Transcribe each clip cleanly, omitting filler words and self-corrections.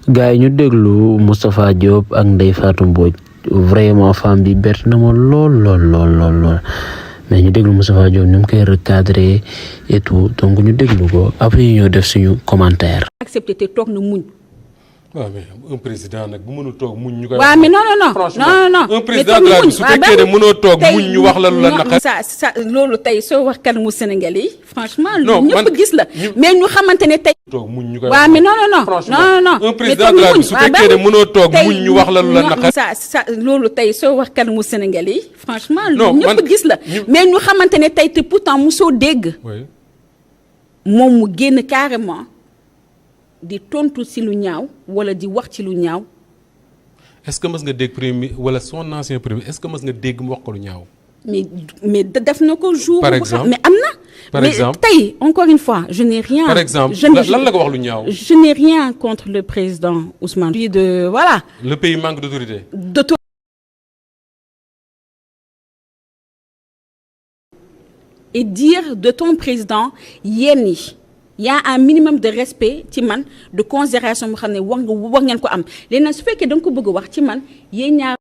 gars yi ñu déglu Moustapha Diop ak Ndeye Fatou Mbodj vraiment femme bi bett na ma lool mais ñu déglu Moustapha Diop ni mu koy recadrer et tout donc ñu déglu ko après ñu ñëw def suñu commentaire. accepté te toog na muñ. waaw mais un président nag bu mënul toog muñ ñu koy. waaw mais non un président de la République su fekkee ne mënoo toog muñ ñu wax la lu la naqar. ça loolu tey soo wax kanamu Sénégalais yi franchement. ñëpp gis la mais ñu xamante ne tey. toog muñ ñu koy waaw mais non un président de la République su fekkee ne mënoo toog muñ ñu wax la lu la naqar. ça loolu tey soo wax kanamu Sénégalais yi franchement. ñëpp gis la mais ñu xamante ne tey te pourtant mosoo dégg. moom mu génn carrément. di tontu ci lu ñaaw wala di wax ci lu ñaaw. est-ce que mës nga dégg premier wala son ancien premier est-ce que mës nga dégg mu wax ko lu ñaaw. mais def na ko jour. par exemple mais am na. par exemple mais tey encore une fois je n'ai rien. par exemple lan la ko wax lu ñaaw. je n'ai rien contre le président Ousmane. lui de voilà. le pays manque d'autorité. et dire de ton président yenn yi. y a un minimum de respect ci man de considération moo xam ne war ngeen ko am léegi nag su fekkee da nga ko bëgg a wax ci man yéen ñaar.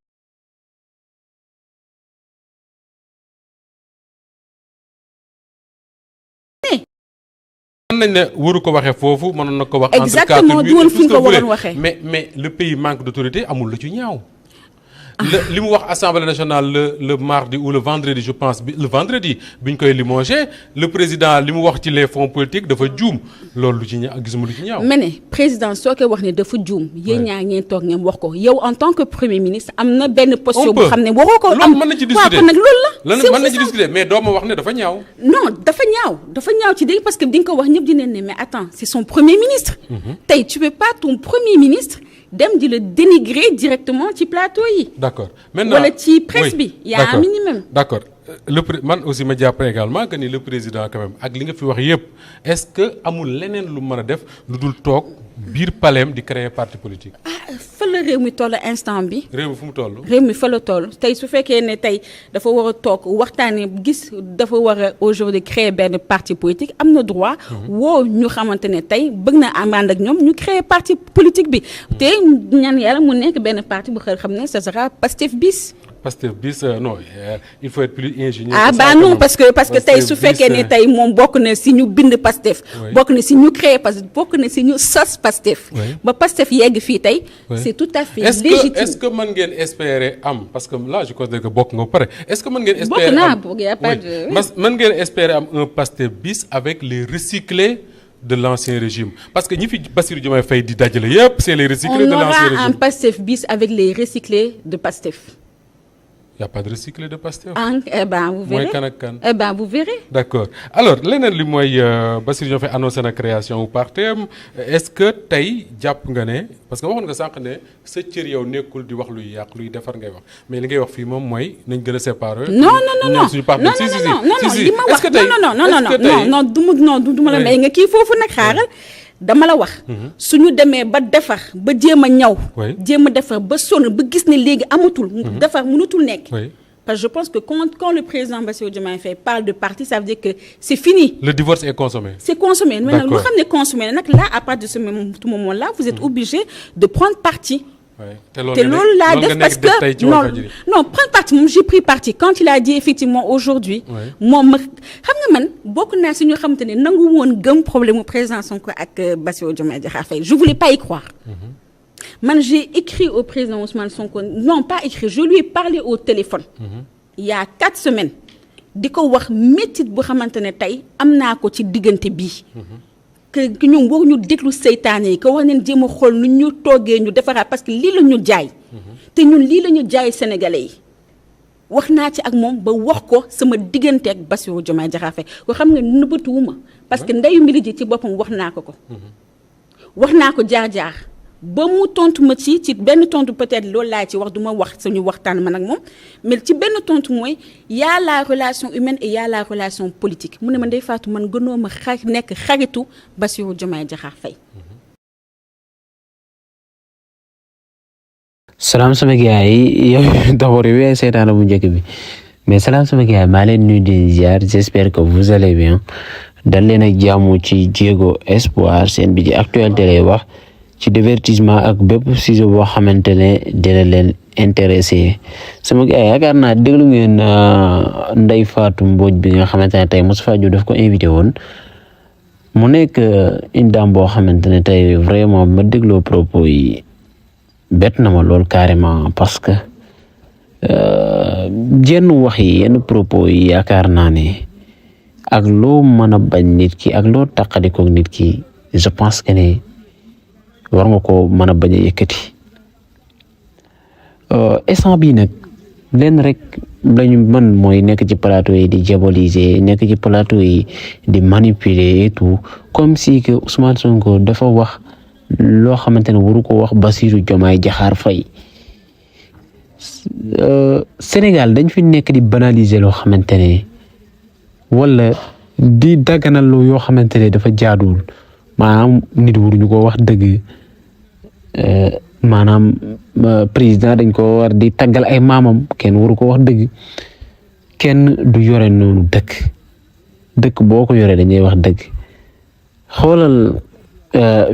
mën nañ ne waru ko waxee foofu mënoon na ko wax. exactement du woon fu ñu ko waroon waxee mais le pays manque d'autorité amul la ci ñaaw. li mu wax assemblée nationale le mardi ou le vendredi je pense le vendredi bi ñu koy limogé le président li mu wax ci les fonds politiques dafa juum loolu lu ci ñaaw gisuma lu ci ñaaw. mais ne président soo koy wax ne dafa juum. yéen ñaa ngeen toog ngeen wax ko yow en tant que premier ministre am na benn posture bu xam ne waroo ko am. loolu mën na ci discuter waaw nag loolu la. mën na ci discuter mais doo ma wax ne dafa ñaaw. non dafa ñaaw ci dégg parce que di nga ko wax ñëpp dinañ ne mais attends c'est son premier ministre. tey tu peux pas ton premier ministre. dem di le dénigrer directement ci plateau yi. d'accord maintenant wala ci presse bi. y a un minimum. d'accord man aussi ma jàpp également que ni le président quand même ak li nga fi wax yépp est-ce que amul leneen lu mën a def lu dul toog biir palais di créer parti politique. fa la réew mi toll instant bi. réew mi fu mu toll. réew mi fa la toll tey su fekkee ne tey dafa war a toog waxtaanee gis dafa war a aujourd'hui créer benn parti politique am na droit. woo ñu xamante ne tey bëgg na ànd ak ñoom ñu créer parti politique bi. te ñaan yàlla mu nekk benn parti bu xam ne ça sera Pastef bis. Pastef bis non il faut être plus ingénieux. Non parce que tey su fekkee ne tey moom bokk na si ñu bind Pastef. bokk na si ñu créer Pastef bokk na si ñu sos Pastef. ba Pastef yegg fii tey. c'est tout à fait légitime. est-ce que mën ngeen espérer am parce que là je considère que bokk nga ba pare est-ce que mën ngeen. espérer am bokk naa y a pas de. mën ngeen espérer am un Pastef bis avec les recyclés de l'ancien régime parce que ñi fi Bassirou Diomaye Faye di dajale yépp c'est les recyclés de l'ancien régime. on aura un Pastef bis avec les recyclés de Pastef. Il n'y a pas de recyclé de Pastef. Vous verrez. mooy kan ak kan. Vous verrez. D'accord alors leneen li mooy Bassirou Diomaye Faye annoncé na création wu partem est-ce que tey jàpp nga ne parce que waxoon nga sànq ne sa cër yow nekkul di wax luy yàq luy defar ngay wax mais li ngay wax fii moom mooy nañ gën a séparer. non suñu parti si li ma wax non du ma la may nga kii foofu nag xaaral. dama la wax suñu demee ba defar ba jéem a ñaw jéem a defar ba sonn ba gis ne léegi amatul defar mënatul nekk parce que je pense que quand le président Bassirou Diomaye Faye parle de parti ça veut dire que c'est fini. Le divorce est consommé. C'est consommé mais nag lu xam ne consommé nag là à partir de ce moment là vous êtes obligé de prendre parti. te loolu laa def parce que non prendre parti moom j'ai pris parti quand il a dit effectivement aujourd'hui moom ma xam nga man bokk naa si ñoo xamante ne nangu woon gëm problème mu président Sonko ak Bassirou Diomaye Diakhar Faye je voulais pas y croire. Man j'ai écrit au président Ousmane Sonko non pas écrit je lui ai parlé au téléphone. Il y a 4 semaines di ko wax métit bu xamante ne tey am naa ko ci diggante bii. que ñoom waruñu déglu seytaane yi que war nañ jéem a xool nu ñu toogee ñu defaraat parce que lii la ñu jaay. te ñun lii la ñu jaay sénégalais yi. wax naa ci ak moom ba wax ko sama diggante ak Bassirou Diomaye Diakhar Faye ko xam nga nëbbatuwuma parce que ndeyu mbili ji ci boppam wax naa ko. wax naa ko jaar-jaar ba mu tontu ma ci benn tontu peut-être loolu laa ci wax du ma wax suñu waxtaan man ak moom mais ci benn tontu mooy y a la relation humaine et y a la relation politique mu ne ma Ndeye Fatou man gënoo ma nekk xaritu Bassirou Diomaye Diakhar Faye. salaam sama gars yi yow d'abord yow seetaan bu njëkk bi mais salaam sama gars yi maa leen nuyu di ziar j'espère que vous allez bien dal leen ak jàmm ci Diego Espoir seen bi ci actualité lay wax ci divertissement ak bépp sujet boo xamante ne dina leen intéressé. sama gars yaakaar naa déglu ngeen Ndeye Fatou Mbodj bi nga xamante ne tey Moustapha Diop daf ko invité woon mu nekk une dame boo xamante ne tey vraiment ma dégloo propos yi bett na ma lool carrément parce que jenn wax yi yenn propos yi yaakaar naa ne ak loo mën a bañ nit ki ak loo taqadikook nit ki je pense que ne war nga ko mën a bañ a yëkkati instant bii nag leen rek lañu mën mooy nekk ci plateau yi di diaboliser nekk ci plateau yi di manipuler et tout comme si que Ousmane Sonko dafa wax loo xamante ne waru ko wax Bassirou Diomaye Diakhar Faye. Sénégal dañ fi nekk di banaliser loo xamante ne wala di daganal yoo xamante ne dafa jaaduwul maanaam nit waruñu ko wax dëgg maanaam président dañ ko war di taggal ay maamam kenn waru ko wax dëgg kenn du yore noonu dëkk boo ko yoree dañuy wax dëgg. xoolal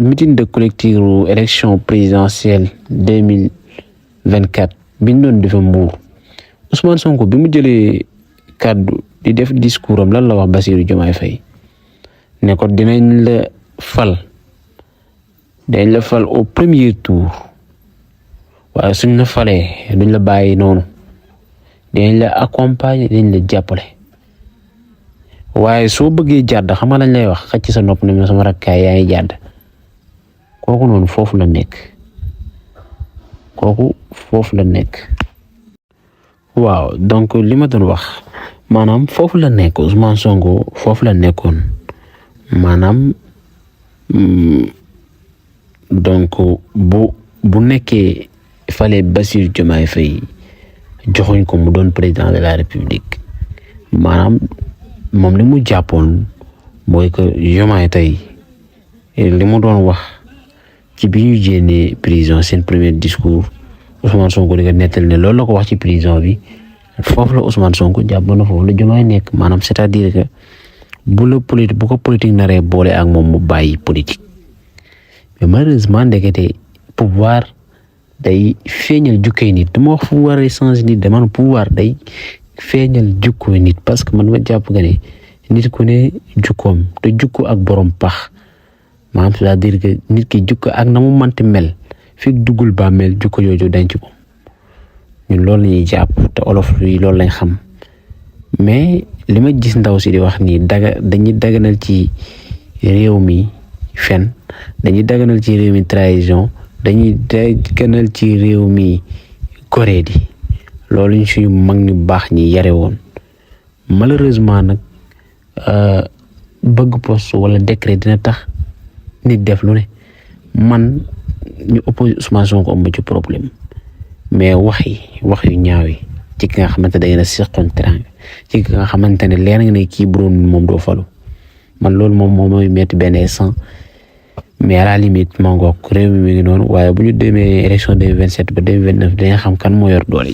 meeting de collectif élection présidentielle 2024 biñ doon defe Mbour Ousmane Sonko bi mu jëlee kàddu di def discours am lan la wax Bassirou Diomaye Faye ne ko dinañ la fal au premier tour waaye suñ la falee duñ la bàyyi noonu dinañ la accompagner dañ la jàppale waaye soo bëggee jàdd xam nga lañ lay wax xëcc sa nopp ne sama rakkaay yaa ngi jàdd kooku noonu foofu la nekk waaw donc li ma doon wax maanaam foofu la nekk Ousmane Sonko foofu la nekkoon maanaam donc bu nekkee fale Bassirou Diomaye Faye joxuñ ko mu doon président de la République maanaam moom li mu jàppoon mooy que Diomaye tey li mu doon wax ci bi ñu génnee prison seen premier discours Ousmane Sonko di ko nettal ne loolu la ko wax ci prison bi foofu la Ousmane Sonko jàpp na foofu la Diomaye nekk maanaam c'est-à-dire que bu ko politique naree boole ak moom mu bàyyi politique mais malheureusement ndekete pouvoir day feeñal jukkee nit dama wax pouvoir day changer nit dama pouvoir day feeñal jukkoo nit parce que man ma jàpp nga ne nit ku ne jukkoom te jukko ak borom pax maanaam c'est-à-dire que nit ki jukko ak na mu manti mel fekk duggul ba mel jukko yooyu denc ko ñun loolu lañuy jàpp te olof yi loolu lañ xam mais li ma gis ndaw si di wax nii dañuy daganal ci réew mi fen dañuy daganal ci réew mi trahison dañuy daganal ci réew mi goree di loolu ñu suñu mag ñu baax ñi yare woon malheureusement nag bëgg poste wala décret dina tax nit def lu ne man ñu oppose Ousmane Sonko am ci problème mais wax yu ñaaw yi ci ki nga xamante da ngeen a seqoon teranga ci ki nga xamante ne leer nga ne kii bu doon moom doo falu man loolu moom mooy metti benn instant mais à la limite maa ngoog réew mi ngi noonu waaye bu ñu demee élection 2027 ba 2029 dañuy xam kan moo yor doole yi